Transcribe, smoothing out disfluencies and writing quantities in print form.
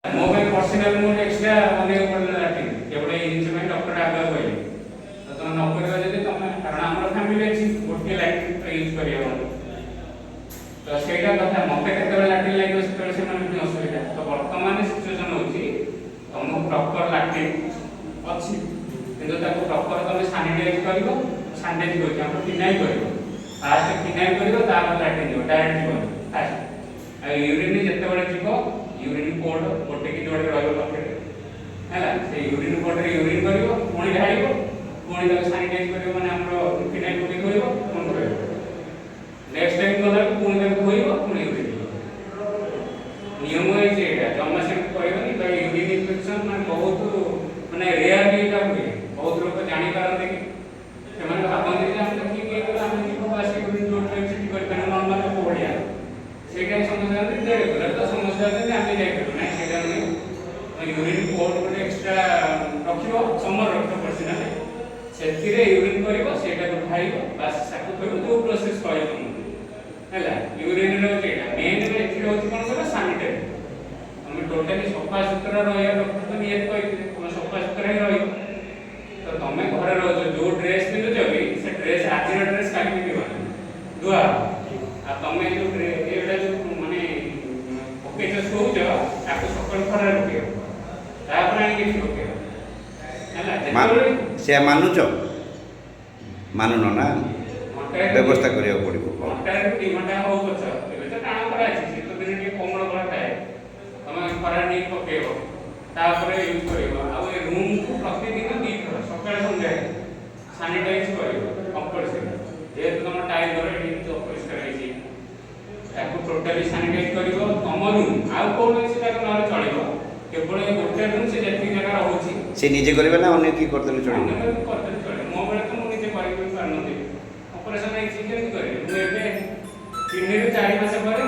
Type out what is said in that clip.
ମୋ ପାଇଁ ପର୍ସନାଲ ମୁଁ ଏକ୍ସଟ୍ରା ବନେଇବାକୁ ପଡ଼ିଲା ଲାଟ୍ରିନ୍, କେବଳ ଏଇ ଜିନିଷ ପାଇଁ। ଡକ୍ଟର ଆଗୁଆ କହିଲେ ତ ତମେ ନ କରିବ ଯଦି ତମେ, କାରଣ ଆମର ଫ୍ୟାମିଲି ଅଛି, ଗୋଟିଏ ଲାଟ୍ରିନ୍ ତ ୟୁଜ୍ କରିହେବନି। ତ ସେଇଟା କଥା, ମତେ କେତେବେଳେ ଲାଟ୍ରିନ୍ ଲାଗିବ, ସେତେବେଳେ ସେମାନେ ପୁଣି ଅସୁବିଧା। ତ ବର୍ତ୍ତମାନ ସିଚୁଏସନ ହେଉଛି, ତମକୁ ପ୍ରପର ଲାଟ୍ରିନ୍ ଅଛି, କିନ୍ତୁ ତାକୁ ପ୍ରପର ତମେ ସାନିଟାଇଜ କରିବ। ସାନିଟାଇଜ କରୁଛି ଆମର, ଫିନାଇଲ କରିବ। ଫାଷ୍ଟ ଫିନାଇଲ କରିବ, ତାପରେ ଲାଟ୍ରିନ୍ ଯିବ, ଡାଇରେକ୍ଟ ଯିବନି ଫାଷ୍ଟ। ଆଉ ୟୁରିନ୍ ଯେତେବେଳେ ଯିବ, ୟୁରିନ୍ ପଟ୍ ଗୋଟେ କି ଯୋଡ଼େ ରହିବ ପାଖରେ, ହେଲା? ସେ ୟୁରିନ୍ ପଟ୍ରେ ୟୁରିନ୍ କରିବ, ପୁଣି ଢାଳିବ, ପୁଣି ତାକୁ ସାନିଟାଇଜ କରିବ, ମାନେ ଆମର ଫିନାଇଲ ପକେଇ ଧୋଇବ, ପୁଣି ଧୋଇବ। ନେକ୍ସଟ ଟାଇମ୍ ଗଲାବେଳକୁ ପୁଣି ତାକୁ ଧୋଇବ, ପୁଣି ୟୁରିନ୍ ଯିବ। ନିୟମ ହେଇଛି ଏଇଟା, ଜମା ସେମିତି କରିବନି ବା। ୟୁରିନ୍ ଇନଫେକ୍ସନ୍ ମାନେ ବହୁତ ମାନେ ରେୟାରଲି ଏଇଟା ହୁଏ। ବହୁତ ଲୋକ ଜାଣିପାରନ୍ତିନି। ସେମାନେ ଭାବନ୍ତି ଯେ ଆମେ ତ ଠିକ୍ ହେଇଗଲା, ଆମେ ଯିବୁ ବାସ୍, ୟୁରିନ୍ ଯୋଉଠି ରହିବ ସେଠି କରିପାରିବୁ, ନର୍ମାଲ ଲୋକ ଭଳିଆ। ସେଇଟା ହିଁ ସମସ୍ତେ ଜାଣନ୍ତି ଯେ ରେଗୁଲାର ତ ସମସ୍ତେ ଯାଉଛନ୍ତି, ଆମେ ଯାଇପାରିବୁ ନାହିଁ। ସେଇଟା ନୁହେଁ। ୟୁରିନ୍ ପଟ୍ ଗୋଟେ ଏକ୍ସଟ୍ରା ରଖିବ, ସମର ରଖିବ ପର୍ସନାଲି, ସେଥିରେ ୟୁରିନ୍ କରିବ, ସେଇଟାକୁ ଢାଳିବ, ବାସ୍, ତାକୁ ଥୋଇବ, ଯୋଉ ପ୍ରୋସେସ୍ କହିବ ତମକୁ, ହେଲା? ୟୁରିନ୍ ହେଉଛି ଏଇଟା ମେନ୍। ଏଥିରେ ହେଉଛି କ'ଣ କହିଲ? ସାନିଟାରୀ। ତମେ ଟୋଟାଲି ସଫା ସୁତୁରା ରହିବା, ଡକ୍ଟର ତ ନିହାତି କହିଥିଲେ, ତମେ ସଫା ସୁତୁରା ହିଁ ରହିବ। ତ ତମେ ଘରେ ରହୁଛ, ଯୋଉ ଡ୍ରେସ୍ ପିନ୍ଧୁଛ ବି, ସେ ଡ୍ରେସ୍ ଆଜିର ଡ୍ରେସ୍ କାଲି ପିନ୍ଧିବନି, ଧୁଆ ହବ। ଆଉ ତମେ ଯୋଉ ଏଇଟା ଯୋଉ ମାନେ ପକେଇଛ, ଶୋଉଛ, ତାକୁ ସକାଳୁ ଖରାରେ ପକେଇବ, ତାପରେ ଆଣିକି ଏଠି ପକେଇବ, ହେଲା? ଯେତେବେଳେ ସେୟା ମାନୁଛ? ମାନୁନ ନା? ଘଣ୍ଟାଏ ବ୍ୟବସ୍ଥା କରିବାକୁ ପଡ଼ିବ। ଘଣ୍ଟାଏରୁ 2 ଘଣ୍ଟା ହଉ ପଛ, ଏବେ ତ ଟାଣ ଖରା ଅଛି, ଶୀତ ଦିନେ ଟିକେ କୋମଳ ଖରା ଥାଏ, ତମେ ଖରା ନେଇକି ପକେଇବ, ତାପରେ ୟୁଜ୍ କରିବ। ଆଉ ଏ ରୁମ୍କୁ ପ୍ରତିଦିନ ଦୁଇଥର, ସକାଳେ ସନ୍ଧ୍ୟାରେ ସାନିଟାଇଜ କରିବ କମ୍ପଲସରି। ଯେହେତୁ ତମ ଟାଇଲ୍ ଘର, ଏଠି ଏମିତି ଅପରିଷ୍କାର ହେଇଛି, ତାକୁ ଟୋଟାଲି ସାନିଟାଇଜ କରିବ ତମ ରୁମ୍। ଆଉ କୌଣସି ଜାଗା ନହେଲେ ଚଳିବ, କେବଳ ଏ ଗୋଟେ ରୁମ୍, ସେ ଯେତିକି ଜାଗା ରହୁଛି। ସେ ନିଜେ କରିବେ ନା ଅନ୍ୟ କିଏ କରିଦେଲେ ଚଳିବ? ଅନ୍ୟ କରିଦେଲେ ଚଳିବ। ମୋ ବେଳେ ତ ମୁଁ ନିଜେ କରି ବି ପାରୁନଥିଲି। ଅପରେସନ ହେଇଛି, କେମିତି କରିବି ମୁଁ? ଏବେ 3ରୁ 4 ମାସ ପରେ